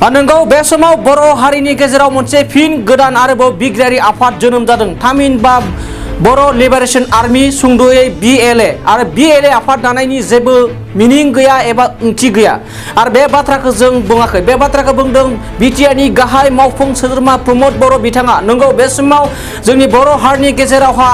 नंगौ बे समाव बर' हारिनि गेजेराव मोनसे फिन गोदान आरोबाव बिग्रायारि आफाद जोनोम जादों। थामहिनबा बर' लिबारेशन आर्मी सुंद'यै BLA आरो BLA आफाद दानायनि जेबो मिनिं गैया एबा ओंथि गैया आरो बे बाथ्राखौ जों बुङाखै। बे बाथ्राखौ बुंदों बिटिआरनि गाहाय मावफुं सोद्रोमा प्रमद बर' बिथाङा। नंगौ बे समाव जोंनि बर' हारिनि गेजेरावहा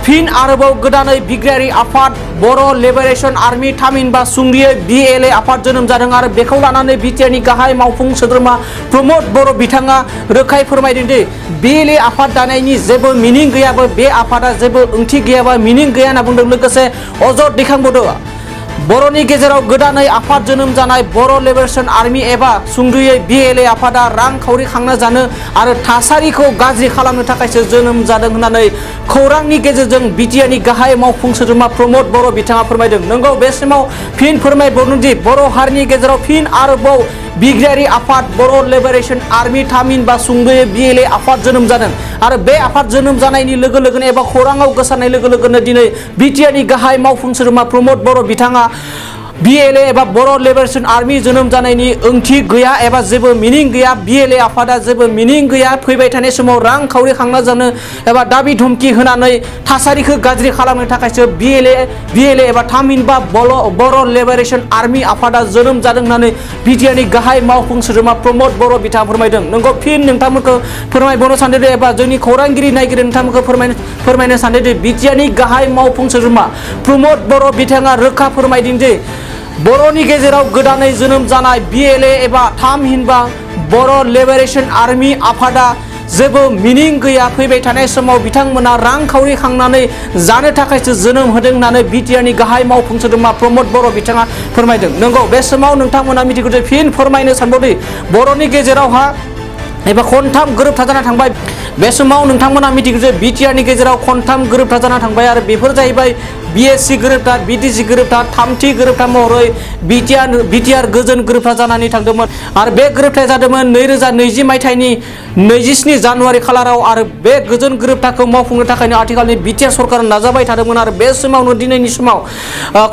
फिन आरोबाव गोदानै बिग्रायारि आफाद बर' लिबारेशन आर्मी थामहिनबा सुंद'यै BLA आफाद जोनोम जादों आरो बेखौ लानानै बिटिआरनि गाहाय मावफुं सोद्रोमा प्रमद बर' बिथाङा रोखायै फोरमायदों दि BLA आफाद दानायनि जेबो मिनिं गैयाबो, बे आफादा जेबो ओंथि गैयाबा मिनिं गैया होनना बुंदों। लोगोसे अजद दैखांबावदों बर'नि गेजेराव गोदानै आफाद जोनोम जानाय बर' लिबारेशन आर्मी एबा सुंद'यै BLA आफादा रांखावरि खांना जानो आरो थासारिखौ गाज्रि खालामनो थाखायसो जोनोम जादों होननानै खौरांनि गेजेरजों बिटिआरनि गाहाय मावफुं सोद्रोमा प्रमद बर' बिथाङा फोरमायदों। नंगौ बे समाव फिन फोरमायबावदों दि बर' हारिनि गेजेराव फिन आरोबाव बिग्रायारि आफाद बर' लिबारेशन आर्मी थामहिनबा सुंद'यै BLA आफाद जोनोम जादों आरो बे आफाद जोनोम जानायनि लोगो लोगोनो एबा खौराङाव गोसारनाय लोगो लोगोनो दिनै बिटिआरनि गाहाय मावफुं सोद्रोमा प्रमद बर' बिथाङा BLA एबा बर' लिबारेशन आर्मी जोनोम जानायनि ओंथि गैया एबा जेबो मिनिं गैया, BLA आफादा जेबो मिनिं गैया, फैबाय थानाय समाव रांखावरि खांना जानो एबा दाबि धमखि होनानै थासारिखौ गाज्रि खालामनो थाखायसो BLA एबा थामहिनबा बर' लिबारेशन आर्मी आफादा जोनोम जादों होननानै बिटिआरनि गाहाय मावफुं सोद्रोमा प्रमद बर' बिथाङा फोरमायदों। नंगौ फिन नोंथांमोनखौ फोरमायबावनो सानदों एबा जोंनि खौरांगिरि नायगिरि नोंथांमोनखौ फोरमायनो सानदों दि बिटिआरनि गाहाय मावफुं सोद्रोमा प्रमद बर' बिथाङा रोखा फोरमायदों दि बर'नि गेजेराव गोदानै जोनोम जानाय BLA एबा थामहिनबा बर' लिबारेशन आर्मी आफादा जेबो मिनिं गैया, फैबाय थानाय समाव बिथांमोना रांखावरि खांनानै जानो थाखायसो जोनोम होदों होननानै बिटिआरनि गाहाय मावफुं सोद्रोमा प्रमद बर' बिथाङा फोरमायदों। नंगौ बे समाव नोंथांमोना मिथिगौ जे फिन फोरमायनो सानबावदि बर'नि गेजेरावहा एबा खनथाम गोरोबथा जाना थांबाय। बे समाव नोंथांमोना मिथिगौ जे बिटिआरनि गेजेराव खनथाम गोरोबथा जाना थांबाय आरो बेफोर जाहैबाय BSC गोरोबथा, BTC गोरोबथा, थामथि गोरोबथा महरै बिटिआर गोजोन गोरोबथा जानानै थांदोंमोन आरो बे गोरोबथाया जादोंमोन 2020 मायथाइनि 27 जानुवारि खालाराव आरो बे गोजोन गोरोबथाखौ मावफुंनो थाखायनो आथिखालनि बिटिआर सरकारा नाजाबाय थादोंमोन आरो बे समावनो दिनैनि समाव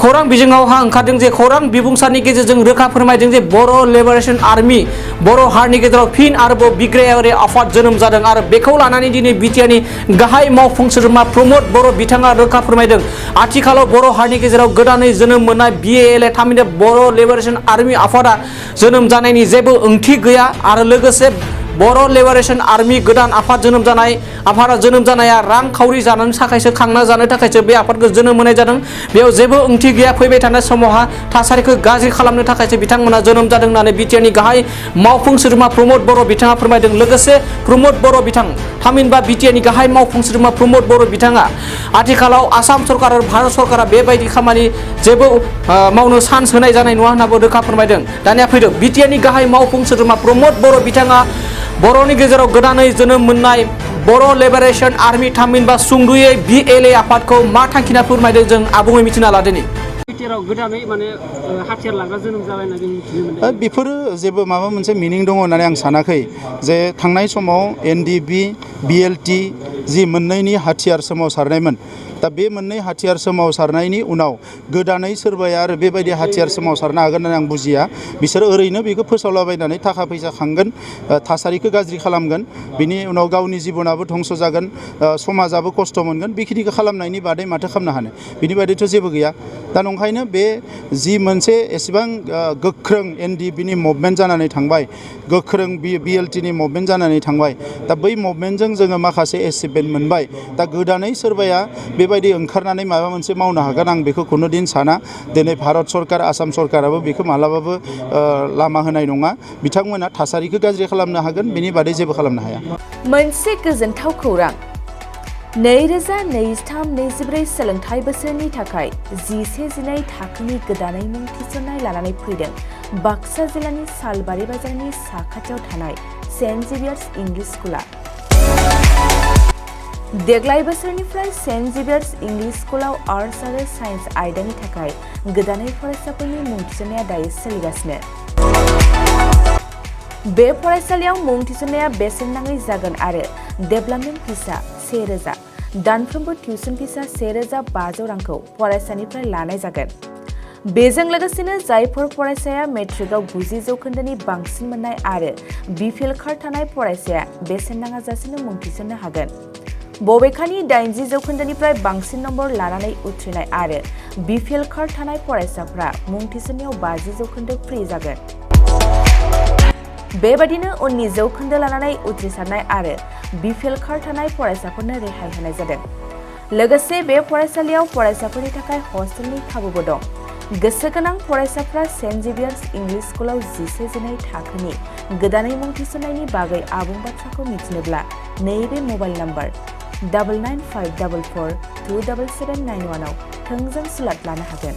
खौरां बिजोङावहा ओंखारदों जे खौरां बिबुंसारनि गेजेरजों रोखा फोरमायदों जे बर' लिबारेशन आर्मी बर' हारिनि गेजेराव फिन आरोबाव बिग्रायारि आफाद जोनोम जादों आरो बेखौ लानानै दिनै बिटिआरनि गाहाय मावफुं सोद्रोमा प्रमद बर' बिथाङा रोखा फोरमायदों आथिखालाव बर' हारिनि गेजेराव गोदानै जोनोम मोननाय BLA थामहिनबा बर' लिबारेशन आर्मी आफादा जोनोम जानायनि जेबो ओंथि गैया आरो लोगोसे बर' लिबारेशन आर्मी गोदान आफाद जोनोम जानाया रांखावरि जानो थाखायसो खांना जानो थाखायसो बे आफादखौ जोनोम होनाय जादों। बेयाव जेबो ओंथि गैया, फैबाय थानाय समावहा थासारिखौ गाज्रि खालामनो थाखायसो बिथांमोना जोनोम जादों होननानै बिटिआरनि गाहाय मावफुं सोद्रोमा प्रमद बर' बिथाङा फोरमायदों। लोगोसे प्रमद बर' बिथां थामहिनबा बिटिआरनि गाहाय मावफुं सोद्रोमा प्रमद बर' बिथाङा आथिखालाव आसाम सरकार आरो भारत सरकारा बेबायदि खामानि जेबो मावनो चान्स होनाय जानाय नङा होननाबो रोखा फोरमायदों। दानिया फैदों बिटिआरनि गाहाय मावफुं सोद्रोमा प्रमद बर' बिथाङा बर'नि गेजेराव गोदानै जोनोम मोननाय बर' लिबारेशन आर्मी थामहिनबा सुंद'यै BLA आफादखौ मा थांखिना फोरमायदों जों आबुङै मिथिना लादोनि। बिटिआराव गोदानै माने हाथियार लाग्रा जोनोम जाबाय होनना जों मिथिनो मोनदों। बेफोरो जेबो माबा मोनसे मिनिं दङ होननानै आं सानाखै। जे थांनाय समाव NDB, BLT जि मोननैनि हाथियार सोमावसारनायमोन, दा बे मोननै हाथियार सोमावसारनायनि उनाव गोदानै सोरबाया आरो बेबायदि हाथियार सोमावसारनो हागोन होननानै आं बुजिया। बिसोर ओरैनो बेखौ फोसावलाबायनानै थाखा फैसा खांगोन, थासारिखौ गाज्रि खालामगोन, बिनि उनाव गावनि जिबनाबो धंस जागोन, समाजाबो खस्थ' मोनगोन। बेखिनिखौ खालामनायनि बादै माथो खालामनो हानो, बिनि बादैथ' जेबो गैया। दा नंखायनो बे जि मोनसे एसेबां गोख्रों NDBनि मुभमेन्ट जानानै थांबाय, गोख्रों BLTनि मुभमेन्ट जानानै थांबाय, दा बै मुभमेन्टजों जोङो माखासे एचिभमेन्ट मोनबाय। दा गोदानै सोरबाया बेबायदि ओंखारनानै माबा मोनसे मावनो हागोन आं बेखौ खुनुदिन साना। दिनै भारत सरकार, आसाम सरकाराबो बेखौ मालाबाबो लामा होनाय नङा। बिथांमोना थासारिखौ गाज्रि खालामनो हागोन, बिनि बादै जेबो खालामनो हाया। मोनसे गोजोनथाव खौरां 2023-24 सोलोंथाइ बोसोरनि थाखाय 11-12 थाखोनि गोदानै मुं थिसननाय लानानै फैदों बाक्सा जिल्लानि सालबारि बाजारनि साखाथियाव थानाय सेन्ट जेभियार्स इंलिश स्कुला। देग्लाय बोसोरनिफ्राय सेन्ट जेभियार्स इंलिश स्कुलाव आर्ट्स आरो साइन्स आयदानि थाखाय गोदानै फरायसाफोरनि मुं थिसननाया दायो सोलिगासिनो। बे फरायसालियाव मुं थिसननाया बेसेन नाङै जागोन आरो डेभेलपमेन्ट फिसा 1000, दानफ्रोमबो टिउसन फिसा 1500 रांखौ फरायसानिफ्राय लानाय जागोन। बेजों लोगोसेनो जायफोर फरायसाया मेट्रिकआव 90 जौखोन्दोनि बांसिन मोननाय आरो बिपिएल कार्ड थानाय फरायसाया बेसेन नाङाजासेनो मुं थिसननो हागोन। बबेखानि 80 जौखोन्दोनिफ्राय बांसिन नम्बर लानानै उथ्रिनाय आरो बिपिएल कार्ड थानाय फरायसाफ्रा मुं थिसननायाव 50 जौखोन्दो फ्रि जागोन। बेबादिनो उननि जौखोन्दो लानानै उथ्रिसारनाय आरो बिपिएल कार्ड थानाय फरायसाफोरनो रेहाय होनाय जादों। लोगोसे बे फरायसालियाव फरायसाफोरनि थाखाय हस्टेलनि खाबुबो दं। गोसो गोनां फरायसाफ्रा सेन्ट जेभियार्स इंलिश स्कुलाव 11-12 थाखोनि गोदानै मुं थिसननायनि बागै आबुं बाथ्राखौ मिथिनोब्ला नैबे मबाइल नम्बर 9954427791 आव थोंजों सुलाद लानो हागोन।